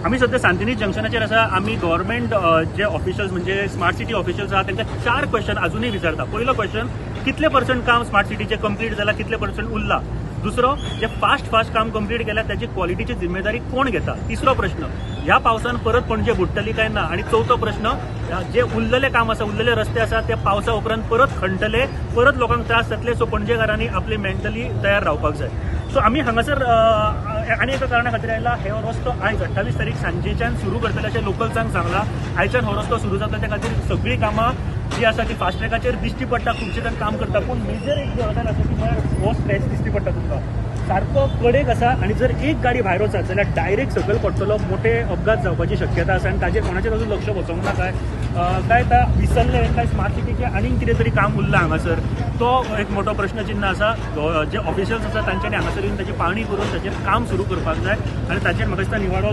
आमी सध्या सांतिनेज जंक्शनाचेर आसा. आमी गव्हर्मेंट जे ऑफिशियल्स म्हणजे स्मार्ट सिटी ऑफिशियल्स आहा तांकां 4 क्वेश्चन अजुनूय विचारता. पयलो क्वेश्चन, कितले पर्संट काम स्मार्ट सिटीचे कंप्लीट जाला, कितले पर्संट उरला? दुसरो, जे फास्ट फास्ट काम कंप्लीट केल्या त्याची क्वॉलिटीची जिम्मेदारी कोण घेता? तिसरो प्रश्न, ह्या पावसान परत पणजे बुडटली काय ना? आणि चवथो प्रश्न, जे उरलेले काम आसा, उरलेले रस्ते आसा ते पावसा उपरांत परत खणटले, परत लोकांक त्रास जातले. सो पणजेकारांनी आपले मेंटली तयार रावपाक जाय. सो आमी हांगासर आनी एका कारणा खातीर आयला, हे रस्तो आयज 28 तारीख सांजेच्यान सुरू करतले अशें लोकल्सांक सांगला. आयच्यान हो रस्तो सुरू जातलो, त्या खातीर सगळीं कामां जी आसा ती फास्ट ट्रॅकाचेर दिश्टी पडटा, खुबशे जाण काम करता. पूण मेजर एक गजाल आसा ती म्हळ्यार हो स्ट्रेच दिश्टी पडटा तुमकां सारको कडेक आसा आनी जर एक गाडी भायर वचत जाल्यार डायरेक्ट सकयल पडटलो, मोठे अपघात जावपाची शक्यता आसा. आनी ताजेर कोणाचेर अजून लक्ष वचोंक ना. काय काय आतां विसरले काय स्मार्ट सिटीचें आनीक कितें तरी काम उरलां हांगासर, तो एक मोठो प्रश्नचिन्ह आसा. जे ऑफिशियल्स आसा तांच्यांनी हांगासर येवन ताची पाळणी करून ताचेर काम सुरू करपाक जाय आनी ताचेर म्हाका दिसता निवाडो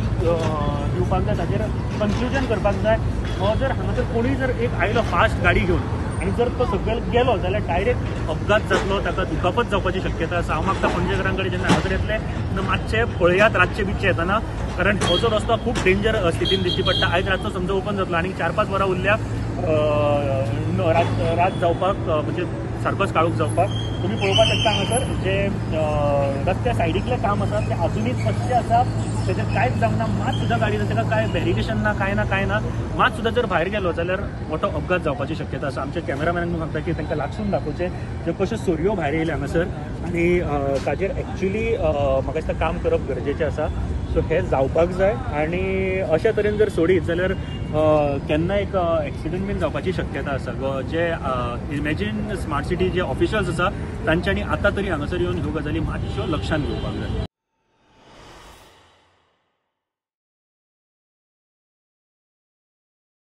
दिवपाक जाय, ताचेर कन्क्लुजन करपाक जाय. हो जर हांगासर कोणूय जर एक आयलो फास्ट गाडी घेवन आनी जर तो सकयल गेलो जाल्यार डायरेक्ट अपघात जातलो, ताका दुखापत जावपाची शक्यता आसा. हांव मागता पणजेकारां कडेन जेन्ना हांगासर येतले तेन्ना मातशें पळयात रातचे बितचे येतना, कारण हो जो रस्तो खूब डेंजर स्थितीन दिश्टी पडटा. आयज रातचो समजा ओपन जातलो आनी 4-5 वरां उरल्या रात जावपाक, म्हणजे सारकोच काळोख जावपाक. तुमी पळोवपाक शकता हांगासर जे रस्त्या सायडीकलें काम आसा तें अजुनूय कच्चें आसा, तेजें कांयच जावंक ना. मात सुद्दां गाडी ताका कांय बॅरिकेशन ना, कांय ना, कांय ना. मात सुद्दां जर भायर गेलो जाल्यार मोठो अपघात जावपाची शक्यता आसा. आमच्या कॅमेरामॅनाक सांगता की तांकां लागसून दाखोवचें जे कश्यो सरयो भायर येयले हांगासर आनी ताजेर एक्चुली म्हाका दिसता काम करप गरजेचें आसा. सो हें जावपाक जाय आनी अशा तरेन जर सोडीत जाल्यार केन्ना एक एक्सिडंट बीन जावपाची शक्यता आसा. जे इमॅजीन स्मार्ट सिटी जे ऑफिशियल्स आसा तांच्यांनी आतां तरी हांगासर येवन ह्यो गजाली मातश्यो लक्षांत घेवपाक जाय.